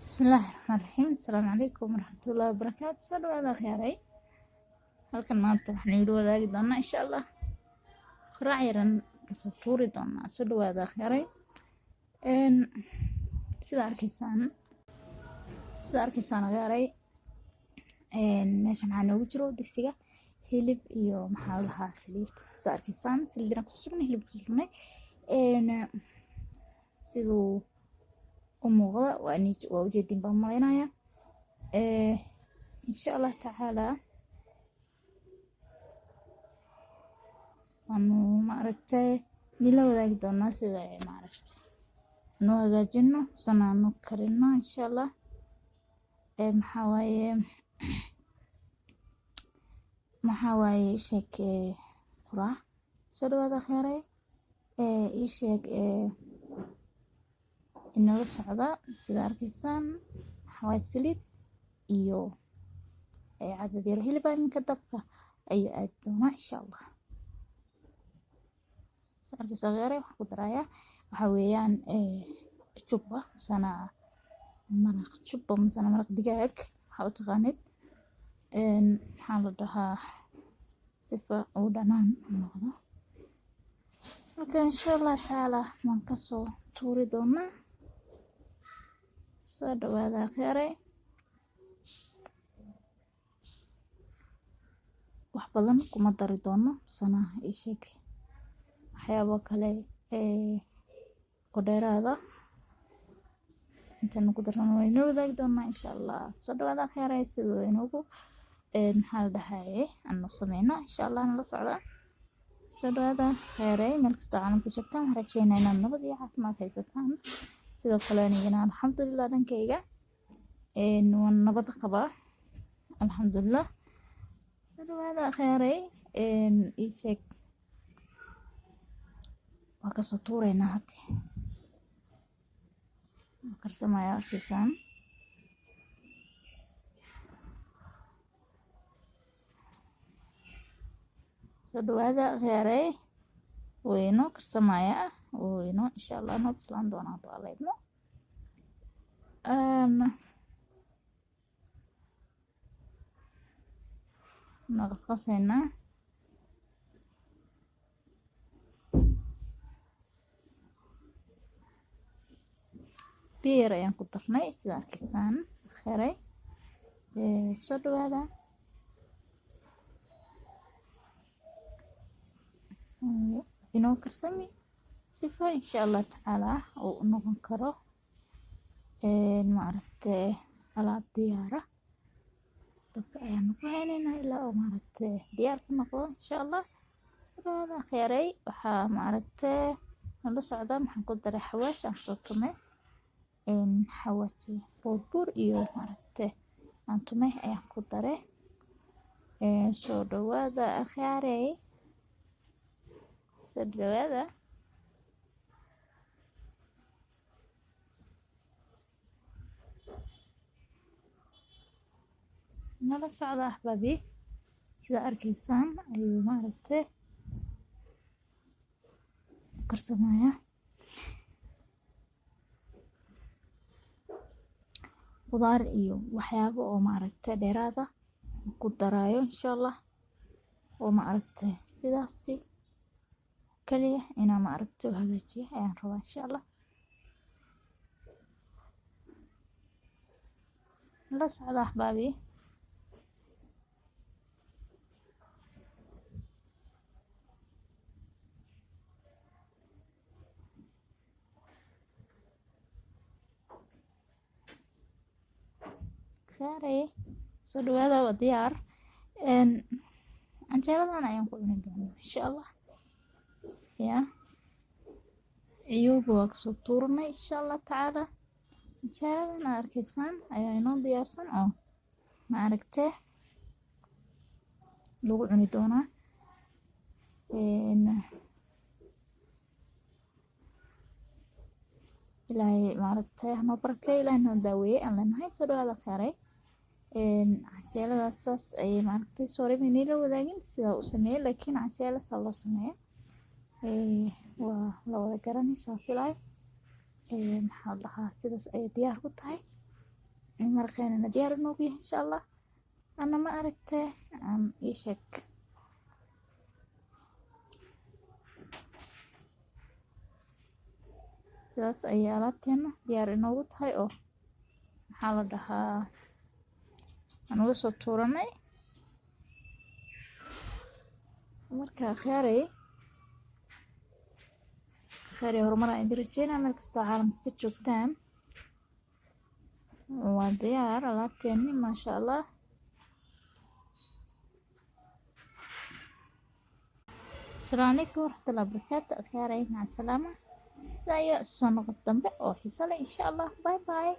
Bismillaahi Raxmaani Raxiim. Asalaamu calaykum waraxmatullaahi wabarakaatu. Soo dhawaada akhyaaray. Halkan maanta waxaan idin wadaagi doonaa, insha Allah, quraac yaran kasoo tuuri doonaa. Soo dhawaada akhyaaray. Sida arkaysaan akhyaaray, meesha maxaa noogu jiro? Digsiga hilib iyo, maxaa la dhahaa, saliid. Sida arkaysaan, saliidna kusoo shubnay, hilib kusoo shubnay. Siduu u muuqda waa ujeedin baan malaynaya. Insha Allah tacaala waanu, maaragtay, nila wadaagi doonaa sida, maaragtay, noo hagaajino sana aanu karino, insha Allah. Maxaa waaye, sheeg quraac. Soo dhawaada akhyaaray. Ii sheeg, inala socda. Sida arkaysaan, waxaa waaye saliid iyo cadad yar hilib. Iminka dabka ayuu aadi doonaa, insha Allah. Sida arkaysa akhyaaray, waxaan ku darayaa waxaa weeyaan jubba misana maraq jubba misana maraq digaag, waxaa u taqaanid. Maxaa la dhahaa, sifa uu dhanaan u noqdo. Marka insha Allah tacaala waan kasoo tuuri doonaa. Soo dhawaada akhyaaray. Wax badan kuma dari doono misana, ii sheeg, waxyaabo kale oo dheeraada intaan ku darno waa inoo wadaagi doonaa, insha Allah. Soo dhawaada akhyaaray. Siduu inoogu, maxaa la dhahaye, aanu sameyno, insha Allah, nala socda. Soo dhawaada akhyaaray. Meel kastoo caalamka joogtaan, waxaan rajeynaa inaad nabad iyo caafimaad haysataan. Sidoo kale anigana, alxamdulilah, dhankayga waan nabad qabaa, alxamdulilah. Soo dhawaada akhyaaray. Ii sheeg, waa kasoo tuureynaa hadda. Waa karsamaya, arkaysaan. Soo dhawaada akhyaaray. Wuu inoo karsamayaa, wuu inoo, insha Allah, noo bislaan doonaa hadduu Alla idmo. Noo qasqaseynaa. Biyo yar ayaan ku darnay, sida arkaysaan akhyaaray. Soo dhawaada. Inoo karsami sifa, insha Allah tacaala, uu u noqon karo, maaragte, alaab diyaara. Dabka ayaanu ku hayneynaa ilaa uu, maaragte, diyaar ka noqdo, insha Allah. Soo dhawaada akhyaaray. Waxaa, maaragte, nala socda maxaan ku daray. Xawaash aan soo tumay, xawaaji buurbuur iyo, maaragte, aan tumay ayaan ku daray. Soo dhawaada akhyaaray, soo dhawaada. Nala socda axbaabi. Sida arkaysaan ayuu, maaragte, u karsamayaa. Qudaar iyo waxyaabo oo, maaragte, dheeraada ku daraayo, insha Allah, oo, maaragte, sidaasi kaliya inaa, maaragte, u hagaajiyo ayaan rabaa, insha Allah. La socda axbaabi. Akhyaaray, soo dhawaada. Waa diyaar. Canjeeradan ayaan ku cuni doonaa, insha Allah. Ya ciyowga waa kasoo tuurnay, insha Allah tacaala. Canjeeradan aad arkaysaan ayaa inoo diyaarsan oo, maaragte, lagu cuni doonaa. Ilaahay, maaragte, hanoo barakeeyo, Ilaahay noo daaweeye aan leenahay. Soo dhawaada akhyaaray. Canjeeladaas saas ayay, maaragtay, sorry, maynila wadaagin sidaa u sameeyey, laakiin canjeelo saa loo sameeyo waa la wada garanaysaa, filayo. Maxaa la dhahaa, sidaas ayay diyaar ku tahay. Maraqeenana diyaar inoogu yahay insha Allah. Ana ma aragtay aan ii sheeg. Sidaas ayay alaabteena diyaar inoogu tahay oo maxaa la dhahaa aan uga soo tuuranay. Marka khiyaaray khayr iyo horumar aan idin rajeynaa meel kastoo caalamka ka joogtaan. Waa diyaar alaabteeni, maasha Allah. Asalaamu calaykum waraxmatullahi wabarakaatu. Akhyaaray, maca salaama. Sidaa iyo soo noqod dambe oo xiiso leh insha Allah. Bye bye.